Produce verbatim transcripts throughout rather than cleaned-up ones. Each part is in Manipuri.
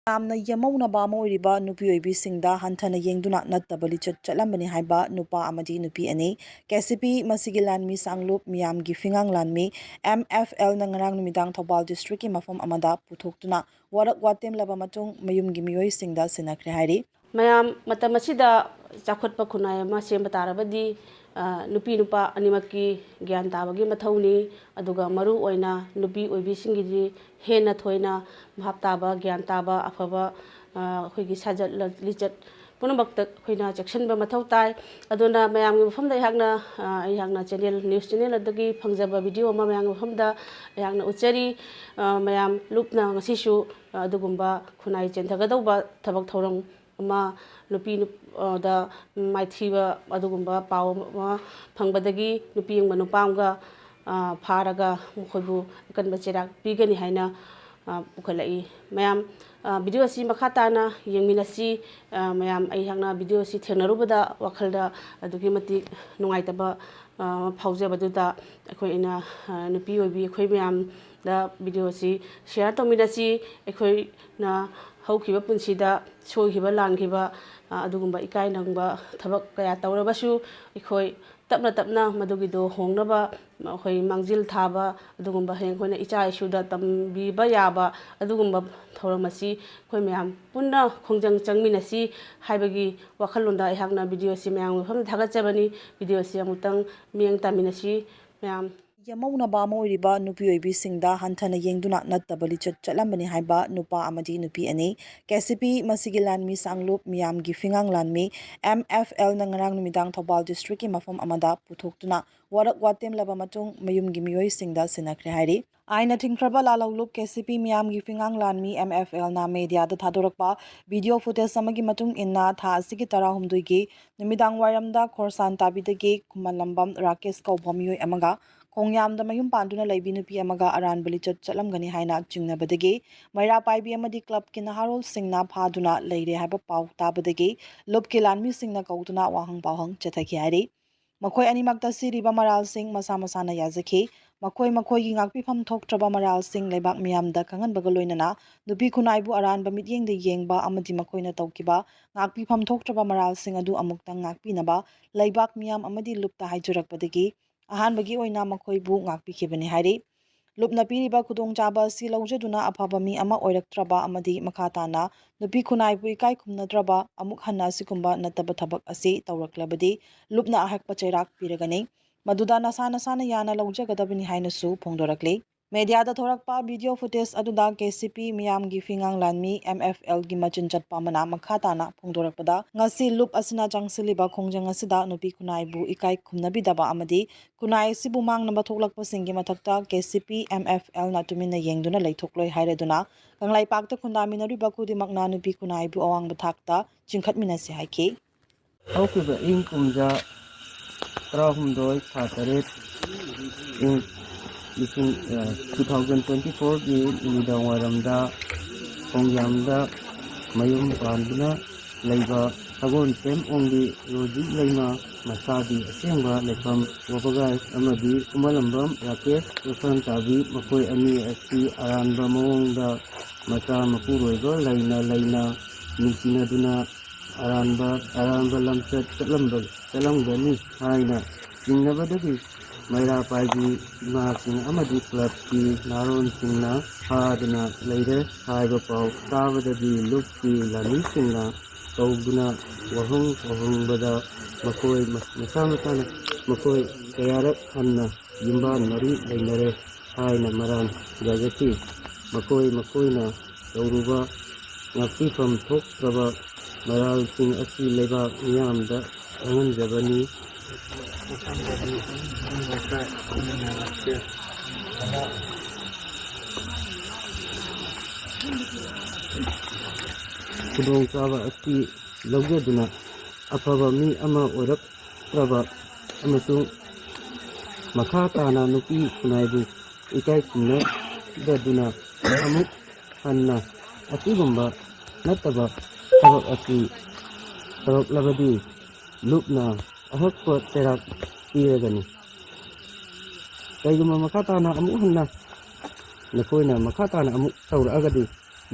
ꯌꯥꯝꯅ ꯌꯦꯃꯧꯅꯕ ꯑꯃ ꯑꯣꯏꯔꯤꯕ ꯅꯨꯄꯤ ꯑꯣꯏꯕꯤꯁꯤꯡꯗ ꯍꯟꯊꯅ ꯌꯦꯡꯗꯨꯅ ꯅꯠꯇꯕ ꯂꯤꯆꯠ ꯆꯠꯂꯝꯕꯅꯤ ꯍꯥꯏꯕ ꯅꯨꯄꯥ ꯑꯃꯗꯤ ꯅꯨꯄꯤ ꯑꯅꯤ, ꯀꯦ ꯁꯤ ꯄꯤ ꯃꯁꯤꯒꯤ ꯂꯥꯟꯃꯤ ꯁꯥꯡꯂꯨꯞ ꯃꯤꯌꯥꯝꯒꯤ ꯐꯤꯉꯥꯡ ꯂꯥꯟꯃꯤ, ꯑꯦꯝ ꯑꯦꯐ ꯑꯦꯜꯅ ꯉꯔꯥꯡ ꯅꯨꯃꯤꯗꯥꯡ ꯊꯧꯕꯥꯜ ꯗꯤꯁꯇ꯭ꯔꯤꯛꯀꯤ ꯃꯐꯝ ꯑꯃꯗ ꯄꯨꯊꯣꯛꯇꯨꯅ ꯋꯥꯔꯛ ꯋꯥꯇꯦꯝꯂꯕ ꯃꯇꯨꯡ ꯃꯌꯨꯝꯒꯤ ꯃꯤꯑꯣꯏꯁꯤꯡꯗ ꯁꯤꯟꯅꯈ꯭ꯔꯦ ꯍꯥꯏꯔꯤ꯫ ꯃꯌꯥꯝ, ꯃꯇꯝ ꯑꯁꯤꯗ ꯆꯥꯎꯈꯠꯄ ꯈꯨꯟꯅꯥꯏ ꯑꯃ ꯁꯦꯝꯕ ꯇꯥꯔꯕꯗꯤ, ꯑ, ꯅꯨꯄꯤ ꯅꯨꯄꯥ ꯑꯅꯤꯃꯛꯀꯤ ꯒ꯭ꯌꯥꯟ ꯇꯥꯕꯒꯤ ꯃꯊꯧꯅꯤ꯫ ꯑꯗꯨꯒ ꯃꯔꯨ ꯑꯣꯏꯅ ꯅꯨꯄꯤ ꯑꯣꯏꯕꯤꯁꯤꯡꯒꯤꯗꯤ ꯍꯦꯟꯅ ꯊꯣꯏꯅ ꯚꯥꯞ ꯇꯥꯕ, ꯒ꯭ꯌꯥꯟ ꯇꯥꯕ, ꯑꯐꯕ, ꯑ, ꯑꯩꯈꯣꯏꯒꯤ ꯁꯥꯖꯠ ꯂ-, ꯂꯤꯆꯠ ꯄꯨꯝꯅꯃꯛꯇ ꯑꯩꯈꯣꯏꯅ ꯆꯦꯛꯁꯤꯟꯕ ꯃꯊꯧ ꯇꯥꯏ꯫ ꯑꯗꯨꯅ ꯃꯌꯥꯝꯒꯤ ꯃꯐꯝꯗ ꯑꯩꯍꯥꯛꯅ, ꯑ, ꯑꯩꯍꯥꯛꯅ ꯆꯦꯅꯦꯜ, ꯅ꯭ꯌꯨꯁ ꯆꯦꯅꯦꯜ ꯑꯗꯨꯗꯒꯤ ꯐꯪꯖꯕ ꯚꯤꯗꯤꯑꯣ ꯑꯃ ꯃꯌꯥꯝꯒꯤ ꯃꯐꯝꯗ ꯑꯩꯍꯥꯛꯅ ꯎꯠꯆꯔꯤ꯫ ꯑ, ꯃꯌꯥꯝ ꯂꯨꯞꯅ ꯉꯁꯤꯁꯨ, ꯑ, ꯑꯗꯨꯒꯨꯝꯕ ꯈꯨꯟꯅꯥꯏ ꯆꯦꯟꯊꯒꯗꯧꯕ ꯊꯕꯛ ꯊꯧꯔꯝ ꯑꯃ, ꯅꯨꯄꯤ ꯅꯨꯞ-, ꯑ, ꯗ ꯃꯥꯏꯊꯤꯕ ꯑꯗꯨꯒꯨꯝꯕ ꯄꯥꯎ ꯑꯃ ꯐꯪꯕꯗꯒꯤ ꯅꯨꯄꯤ ꯑꯃꯒ ꯅꯨꯄꯥ ꯑꯃꯒ, ꯑ, ꯐꯥꯔꯒ ꯃꯈꯣꯏꯕꯨ ꯑꯀꯟꯕ ꯆꯩꯔꯥꯛ ꯄꯤꯒꯅꯤ ꯍꯥꯏꯅ, ꯑ, ꯄꯨꯈꯠꯂꯛꯏ꯫ ꯃꯌꯥꯝ, ꯑ, ꯚꯤꯗꯤꯑꯣ ꯑꯁꯤ ꯃꯈꯥ ꯇꯥꯅ ꯌꯦꯡꯃꯤꯟꯅꯁꯤ꯫ ꯑ, ꯃꯌꯥꯝ, ꯑꯩꯍꯥꯛꯅ ꯚꯤꯗꯤꯑꯣ ꯑꯁꯤ ꯊꯦꯡꯅꯔꯨꯕꯗ ꯋꯥꯈꯜꯗ ꯑꯗꯨꯛꯀꯤ ꯃꯇꯤꯛ ꯅꯨꯡꯉꯥꯏꯇꯕ, ꯑ, ꯐꯥꯎꯖꯕꯗꯨꯗ ꯑꯩꯈꯣꯏꯅ, ꯑ, ꯅꯨꯄꯤ ꯑꯣꯏꯕꯤ ꯑꯩꯈꯣꯏ ꯃꯌꯥꯝꯗ ꯚꯤꯗꯤꯑꯣ ꯑꯁꯤ ꯁꯤꯌꯥꯔ ꯇꯧꯃꯤꯟꯅꯁꯤ꯫ ꯑꯩꯈꯣꯏꯅ ꯍꯧꯈꯤꯕ ꯄꯨꯟꯁꯤꯗ ꯁꯣꯏꯈꯤꯕ ꯂꯥꯟꯈꯤꯕ, ꯑ, ꯑꯗꯨꯒꯨꯝꯕ ꯏꯀꯥꯏ ꯅꯪꯕ ꯊꯕꯛ ꯀꯌꯥ ꯇꯧꯔꯕꯁꯨ, ꯑꯩꯈꯣꯏ ꯇꯞꯅ ꯇꯞꯅ ꯃꯗꯨꯒꯤꯗꯣ ꯍꯣꯡꯅꯕ ꯑꯩꯈꯣꯏ ꯃꯥꯡꯖꯤꯜ ꯊꯥꯕ, ꯑꯗꯨꯒꯨꯝꯕ ꯍꯌꯦꯡ ꯑꯩꯈꯣꯏꯅ ꯏꯆꯥ ꯏꯁꯨꯗ ꯇꯝꯕꯤꯕ ꯌꯥꯕ ꯑꯗꯨꯒꯨꯝꯕ ꯊꯧꯔꯝ ꯑꯁꯤ ꯑꯩꯈꯣꯏ ꯃꯌꯥꯝ ꯄꯨꯟꯅ ꯈꯣꯡꯖꯪ ꯆꯪꯃꯤꯟꯅꯁꯤ ꯍꯥꯏꯕꯒꯤ ꯋꯥꯈꯜꯂꯣꯟꯗ ꯑꯩꯍꯥꯛꯅ ꯚꯤꯗꯤꯑꯣ ꯑꯁꯤ ꯃꯌꯥꯝꯒꯤ ꯃꯐꯝꯗ ꯊꯥꯒꯠꯆꯕꯅꯤ꯫ ꯚꯤꯗꯤꯑꯣ ꯑꯁꯤ ꯑꯃꯨꯛꯇꯪ ꯃꯤꯠꯌꯦꯡ ꯇꯥꯃꯤꯟꯅꯁꯤ ꯃꯌꯥꯝ꯫ ꯌꯦꯃꯧꯅꯕ ꯑꯃ ꯑꯣꯏꯔꯤꯕ ꯅꯨꯄꯤ ꯑꯣꯏꯕꯤꯁꯤꯡꯗ ꯍꯟꯊꯅ ꯌꯦꯡꯗꯨꯅ ꯅꯠꯇꯕ ꯂꯤꯆꯠ ꯆꯠꯂꯝꯕꯅꯤ ꯍꯥꯏꯕ ꯅꯨꯄꯥ ꯑꯃꯗꯤ ꯅꯨꯄꯤ ꯑꯅꯤ, ꯀꯦ ꯁꯤ ꯄꯤ ꯃꯁꯤꯒꯤ ꯂꯥꯟꯃꯤ ꯁꯥꯡꯂꯨꯞ ꯃꯤꯌꯥꯝꯒꯤ ꯐꯤꯉꯥꯡ ꯂꯥꯟꯃꯤ, ꯑꯦꯝ ꯑꯦꯐ ꯑꯦꯜꯅ ꯉꯔꯥꯡ ꯅꯨꯃꯤꯗꯥꯡ ꯊꯧꯕꯥꯜ ꯗꯤꯁꯇ꯭ꯔꯤꯛꯀꯤ ꯃꯐꯝ ꯑꯃꯗ ꯄꯨꯊꯣꯛꯇꯨꯅ ꯋꯥꯔꯛ ꯋꯥꯇꯦꯝꯂꯕ ꯃꯇꯨꯡ ꯃꯌꯨꯝꯒꯤ ꯃꯤꯑꯣꯏꯁꯤꯡꯗ ꯁꯤꯟꯅꯈ꯭ꯔꯦ ꯍꯥꯏꯔꯤ꯫ ꯑꯥꯏꯟꯅ ꯊꯤꯡꯈ꯭ꯔꯕ ꯂꯥꯜꯍꯧꯂꯨꯞ ꯀꯦ ꯁꯤ ꯄꯤ ꯃꯤꯌꯥꯝꯒꯤ ꯐꯤꯉꯥꯡ ꯂꯥꯟꯃꯤ, ꯑꯦꯝ ꯑꯦꯐ ꯑꯦꯜꯅ ꯃꯦꯗꯤꯌꯥꯗ ꯊꯥꯗꯣꯔꯛꯄ ꯚꯤꯗꯤꯑꯣ ꯐꯨꯇꯦꯖ ꯑꯃꯒꯤ ꯃꯇꯨꯡ ꯏꯟꯅ, ꯊꯥ ꯑꯁꯤꯒꯤ ꯇꯔꯥꯍꯨꯝꯗꯣꯏꯒꯤ ꯅꯨꯃꯤꯗꯥꯡ ꯋꯥꯏꯔꯝꯗ ꯈꯣꯔꯁꯥꯟ ꯇꯥꯕꯤꯗꯒꯤ ꯈꯨꯃꯟꯂꯝꯕꯝ ꯔꯥꯀꯦꯁ ꯀꯧꯕ ꯃꯤꯑꯣꯏ ꯑꯃꯒ ꯈꯣꯡꯌꯥꯝꯗ ꯃꯌꯨꯝ ꯄꯥꯟꯗꯨꯅ ꯂꯩꯕꯤ ꯅꯨꯄꯤ ꯑꯃꯒ ꯑꯔꯥꯟꯕ ꯂꯤꯆꯠ ꯆꯠꯂꯝꯒꯅꯤ ꯍꯥꯏꯅ ꯆꯤꯡꯅꯕꯗꯒꯤ ꯃꯩꯔꯥ ꯄꯥꯏꯕꯤ ꯑꯃꯗꯤ ꯀ꯭ꯂꯕꯀꯤ ꯅꯍꯥꯔꯣꯜꯁꯤꯡꯅ ꯐꯥꯗꯨꯅ ꯂꯩꯔꯦ ꯍꯥꯏꯕ ꯄꯥꯎ ꯇꯥꯕꯗꯒꯤ ꯂꯨꯞꯀꯤ ꯂꯥꯟꯃꯤꯁꯤꯡꯅ ꯀꯧꯗꯨꯅ ꯋꯥꯍꯪ ꯄꯥꯎꯍꯪ ꯆꯠꯊꯈꯤ ꯍꯥꯏꯔꯤ꯫ ꯃꯈꯣꯏ ꯑꯅꯤꯃꯛꯇ ꯁꯤꯔꯤꯕ ꯃꯔꯥꯜꯁꯤꯡ ꯃꯁꯥ ꯃꯁꯥꯅ ꯌꯥꯖꯈꯤ꯫ ꯃꯈꯣꯏ ꯃꯈꯣꯏꯒꯤ ꯉꯥꯛꯄꯤꯐꯝ ꯊꯣꯛꯇ꯭ꯔꯕ ꯃꯔꯥꯜꯁꯤꯡ ꯂꯩꯕꯥꯛ ꯃꯤꯌꯥꯝꯗ ꯈꯪꯍꯟꯕꯒ ꯂꯣꯏꯅꯅ ꯅꯨꯄꯤ ꯈꯨꯟꯅꯥꯏꯕꯨ ꯑꯔꯥꯟꯕ ꯃꯤꯠꯌꯦꯡꯗ ꯌꯦꯡꯕ ꯑꯃꯗꯤ ꯃꯈꯣꯏꯅ ꯇꯧꯈꯤꯕ ꯉꯥꯛꯄꯤꯐꯝ ꯊꯣꯛꯇ꯭ꯔꯕ ꯃꯔꯥꯜꯁꯤꯡ ꯑꯗꯨ ꯑꯃꯨꯛꯇꯪ ꯉꯥꯛꯄꯤꯅꯕ ꯂꯩꯕꯥꯛ ꯃꯤꯌꯥꯝ ꯑꯃꯗꯤ ꯂꯨꯞꯇ ꯍꯥꯏꯖꯔꯛꯄꯗꯒꯤ ꯑꯍꯥꯟꯕꯒꯤ ꯑꯣꯏꯅ ꯃꯈꯣꯏꯕꯨ ꯉꯥꯛꯄꯤꯈꯤꯕꯅꯤ ꯍꯥꯏꯔꯤ꯫ ꯂꯨꯞꯅ ꯄꯤꯔꯤꯕ ꯈꯨꯗꯣꯡꯆꯥꯕ ꯑꯁꯤ ꯂꯧꯖꯗꯨꯅ ꯑꯐꯕ ꯃꯤ ꯑꯃ ꯑꯣꯏꯔꯛꯇ꯭ꯔꯕ ꯑꯃꯗꯤ ꯃꯈꯥ ꯇꯥꯅ ꯅꯨꯄꯤ ꯈꯨꯟꯅꯥꯏꯕꯨ ꯏꯀꯥꯏ ꯈꯨꯝꯅꯗ꯭ꯔꯕ ꯑꯃꯨꯛ ꯍꯟꯅ ꯑꯁꯤꯒꯨꯝꯕ ꯅꯠꯇꯕ ꯊꯕꯛ ꯑꯁꯤ ꯇꯧꯔꯛꯂꯕꯗꯤ ꯂꯨꯞꯅ ꯑꯍꯛꯄ ꯆꯩꯔꯥꯛ ꯄꯤꯔꯒꯅꯤ꯫ ꯃꯗꯨꯗ ꯅꯁꯥ ꯅꯁꯥꯅ ꯌꯥꯅ ꯂꯧꯖꯒꯗꯕꯅꯤ ꯍꯥꯏꯅꯁꯨ ꯐꯣꯡꯗꯣꯔꯛꯂꯤ꯫ ꯃꯦꯗꯤꯌꯥꯗ ꯊꯣꯔꯛꯄ ꯚꯤꯗꯤꯑꯣ ꯐꯨꯇꯦꯖ ꯑꯗꯨꯗ ꯀꯦ ꯁꯤ ꯄꯤ ꯃꯤꯌꯥꯝꯒꯤ ꯐꯤꯉꯥꯡ ꯂꯥꯟꯃꯤ, ꯑꯦꯝ ꯑꯦꯐ ꯑꯦꯜꯒꯤ ꯃꯆꯤꯟ ꯆꯠꯄ ꯑꯃꯅ ꯃꯈꯥ ꯇꯥꯅ ꯐꯣꯡꯗꯣꯔꯛꯄꯗ, ꯉꯁꯤ ꯂꯨꯞ ꯑꯁꯤꯅ ꯆꯪꯁꯤꯜꯂꯤꯕ ꯈꯣꯡꯖꯪ ꯑꯁꯤꯗ ꯅꯨꯄꯤ ꯈꯨꯟꯅꯥꯏꯕꯨ ꯏꯀꯥꯏ ꯈꯨꯝꯅꯕꯤꯗꯕ ꯑꯃꯗꯤ ꯈꯨꯟꯅꯥꯏ ꯑꯁꯤꯕꯨ ꯃꯥꯡꯅꯕ ꯊꯣꯛꯂꯛꯄꯁꯤꯡꯒꯤ ꯃꯊꯛꯇ K C P M F ꯑꯦꯜꯅ ꯇꯨꯃꯤꯟꯅ ꯌꯦꯡꯗꯨꯅ ꯂꯩꯊꯣꯛꯂꯣꯏ ꯍꯥꯏꯔꯗꯨꯅ ꯀꯪꯂꯩꯄꯥꯛꯇ ꯈꯨꯟꯗꯥꯃꯤꯟꯅꯔꯤꯕ ꯈꯨꯗꯤꯡꯃꯛꯅ ꯅꯨꯄꯤ ꯈꯨꯟꯅꯥꯏꯕꯨ ꯑꯋꯥꯡꯕ ꯊꯥꯛꯇ ꯆꯤꯡꯈꯠꯃꯤꯟꯅꯁꯤ ꯍꯥꯏꯈꯤ꯫ ꯍꯧꯈꯤꯕ ꯏꯪ ꯀꯨꯝꯖꯥ ꯇꯔꯥꯍꯨꯝꯗꯣꯏ ꯊꯥ ꯇꯔꯦꯠ, ꯏꯪ ꯂꯤꯁꯤꯡ, ꯑ, two thousand twenty fourꯒꯤ ꯅꯨꯃꯤꯗꯥꯡ ꯋꯥꯏꯔꯝꯗ ꯈꯣꯡꯖꯥꯝꯗ ꯃꯌꯨꯝ ꯄꯥꯟꯗꯨꯅ ꯂꯩꯕ ꯁꯒꯣꯜꯁꯦꯝ ꯑꯣꯡꯕꯤ ꯔꯣꯖꯤ ꯂꯩꯃ, ꯃꯁꯥꯒꯤ ꯑꯁꯦꯡꯕ ꯂꯩꯐꯝ ꯋꯥꯕꯒꯥꯏ ꯑꯃꯗꯤ ꯈꯨꯃꯟꯂꯝꯕꯝ ꯔꯥꯀꯦꯁ ꯋꯥꯁꯟꯇꯥꯕꯤ, ꯃꯈꯣꯏ ꯑꯅꯤ ꯑꯁꯤ ꯑꯔꯥꯟꯕ ꯃꯑꯣꯡꯗ ꯃꯆꯥ ꯃꯄꯨꯔꯣꯏꯕ ꯂꯩꯅ ꯂꯩꯅ ꯅꯨꯡꯁꯤꯅꯗꯨꯅ ꯑꯔꯥꯟꯕ, ꯑꯔꯥꯟꯕ ꯂꯝꯆꯠ ꯆꯠꯂꯝꯕ, ꯆꯠꯂꯝꯒꯅꯤ ꯍꯥꯏꯅ ꯆꯤꯡꯅꯕꯗꯒꯤ ꯃꯩꯔꯥ ꯄꯥꯏꯕꯤ ꯏꯃꯥꯁꯤꯡ ꯑꯃꯗꯤ ꯀ꯭ꯂꯕꯀꯤ ꯅꯍꯥꯔꯣꯟꯁꯤꯡꯅ ꯐꯥꯗꯨꯅ ꯂꯩꯔꯦ ꯍꯥꯏꯕ ꯄꯥꯎ ꯇꯥꯕꯗꯒꯤ ꯂꯨꯞꯀꯤ ꯂꯥꯟꯃꯤꯁꯤꯡꯅ ꯇꯧꯗꯨꯅ ꯋꯥꯍꯪ ꯈꯣꯍꯪꯕꯗ ꯃꯈꯣꯏ ꯃꯁꯥ ꯃꯁꯥꯅ ꯃꯈꯣꯏ ꯀꯌꯥꯔꯛ ꯍꯟꯅ ꯌꯨꯝꯕꯥꯟ ꯃꯔꯤ ꯂꯩꯅꯔꯦ ꯍꯥꯏꯅ ꯃꯔꯥꯜ ꯌꯥꯖꯈꯤ꯫ ꯃꯈꯣꯏ ꯃꯈꯣꯏꯅ ꯇꯧꯔꯨꯕ ꯉꯥꯛꯄꯤꯐꯝ ꯊꯣꯛꯇ꯭ꯔꯕ ꯃꯔꯥꯜꯁꯤꯡ ꯑꯁꯤ ꯂꯩꯕꯥꯛ ꯃꯤꯌꯥꯝꯗ ꯈꯪꯍꯟꯖꯕꯅꯤ꯫ ꯈꯨꯗꯣꯡꯆꯥꯕ ꯑꯁꯤ ꯂꯧꯖꯗꯨꯅ ꯑꯐꯕ ꯃꯤ ꯑꯃ ꯑꯣꯏꯔꯛꯇ꯭ꯔꯕ ꯑꯃꯁꯨꯡ ꯃꯈꯥ ꯇꯥꯅ ꯅꯨꯄꯤ ꯈꯨꯟꯅꯥꯏꯕꯨ ꯏꯀꯥꯏ ꯈꯨꯝꯅꯗꯗꯨꯅ ꯑꯃꯨꯛ ꯍꯟꯅ ꯑꯁꯤꯒꯨꯝꯕ ꯅꯠꯇꯕ ꯊꯕꯛ ꯑꯁꯤ ꯇꯧꯔꯛꯂꯕꯗꯤ ꯂꯨꯞꯅ ꯑꯍꯛꯄ ꯆꯩꯔꯥꯛ ꯄꯤꯔꯒꯅꯤ꯫ ꯀꯩꯒꯨꯝꯕ ꯃꯈꯥ ꯇꯥꯅ ꯑꯃꯨꯛ ꯍꯟꯅ ꯅꯈꯣꯏꯅ ꯃꯈꯥ ꯇꯥꯅ ꯑꯃꯨꯛ ꯇꯧꯔꯛꯑꯒꯗꯤ,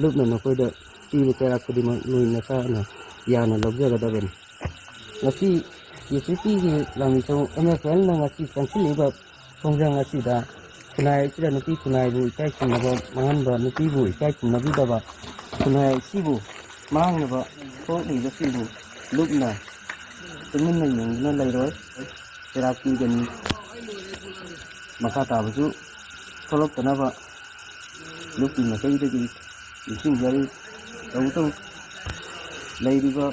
ꯂꯨꯞꯅ ꯅꯈꯣꯏꯗ ꯄꯤꯕ ꯆꯩꯔꯥꯛ ꯈꯨꯗꯤꯡꯃꯛ ꯅꯣꯏ ꯅꯁꯥꯅ ꯌꯥꯅ ꯂꯧꯖꯒꯗꯕꯅꯤ꯫ ꯉꯁꯤ ꯖꯦ ꯁꯤ ꯄꯤꯒꯤ ꯂꯥꯟꯃꯤꯁꯨ ꯑꯦꯝ ꯑꯦꯐ ꯑꯦꯜꯅ ꯉꯁꯤ ꯆꯪꯁꯤꯜꯂꯤꯕ ꯈꯣꯡꯖꯪ ꯑꯁꯤꯗ ꯈꯨꯟꯅꯥꯏ ꯑꯁꯤꯗ ꯅꯨꯄꯤ ꯈꯨꯟꯅꯥꯏꯕꯨ ꯏꯀꯥꯏ ꯈꯨꯝꯅꯕ ꯃꯥꯡꯍꯟꯕ, ꯅꯨꯄꯤꯕꯨ ꯏꯀꯥꯏ ꯈꯨꯝꯅꯕꯤꯗꯕ, ꯈꯨꯟꯅꯥꯏ ꯑꯁꯤꯕꯨ ꯃꯥꯡꯅꯕ ꯊꯣꯛꯂꯤꯕꯁꯤꯡꯕꯨ ꯂꯨꯞꯅ ꯇꯨꯃꯤꯟꯅ ꯌꯦꯡꯗꯨꯅ ꯂꯩꯔꯣꯏ꯫ ꯆꯩꯔꯥꯛ ꯄꯤꯒꯅꯤ꯫ ꯃꯈꯥ ꯇꯥꯕꯁꯨ ꯊꯣꯛꯂꯛꯇꯅꯕ ꯂꯨꯞꯀꯤ ꯃꯥꯏꯀꯩꯗꯒꯤ ꯅꯤꯡꯁꯤꯡꯖꯔꯤ꯫ ꯇꯧꯕꯇꯕꯨ ꯂꯩꯔꯤꯕ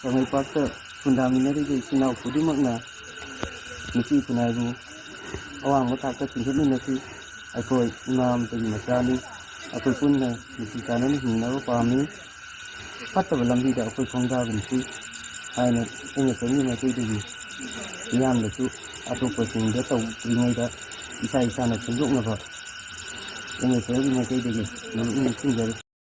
ꯀꯪꯂꯩꯄꯥꯛꯇ ꯈꯨꯟꯗꯥꯃꯤꯟꯅꯔꯤꯕ ꯏꯆꯤꯟ ꯏꯅꯥꯎ ꯈꯨꯗꯤꯡꯃꯛꯅ ꯅꯨꯄꯤ ꯈꯨꯟꯅꯥꯏꯕꯨ ꯑꯋꯥꯡꯕ ꯊꯥꯛꯇ ꯆꯤꯡꯈꯠꯃꯤꯟꯅꯁꯤ꯫ ꯑꯩꯈꯣꯏ ꯏꯃꯥ ꯑꯃꯇꯒꯤ ꯃꯆꯥꯅꯤ꯫ ꯑꯩꯈꯣꯏ ꯄꯨꯟꯅ ꯅꯨꯡꯁꯤ ꯆꯥꯟꯅꯅ ꯍꯤꯡꯅꯕ ꯄꯥꯝꯃꯤ꯫ ꯐꯠꯇꯕ ꯂꯝꯕꯤꯗ ꯑꯩꯈꯣꯏ ꯈꯣꯡꯗꯥꯒꯨꯝꯁꯤ ꯍꯥꯏꯅ ꯑꯩꯅ ꯆꯪꯒꯤ ꯃꯥꯏꯀꯩꯗꯒꯤ ꯃꯤꯌꯥꯝꯗꯁꯨ ꯑꯇꯣꯞꯄꯁꯤꯡꯗ ꯇꯧꯗ꯭ꯔꯤꯉꯩꯗ ꯏꯁꯥ ꯏꯁꯥꯅ ꯁꯦꯝꯗꯣꯛꯅꯕ ꯑꯩꯅ ꯆꯪꯒꯤ ꯃꯥꯏꯀꯩꯗꯒꯤ ꯅꯤꯡꯁꯤꯡꯖꯔꯤ꯫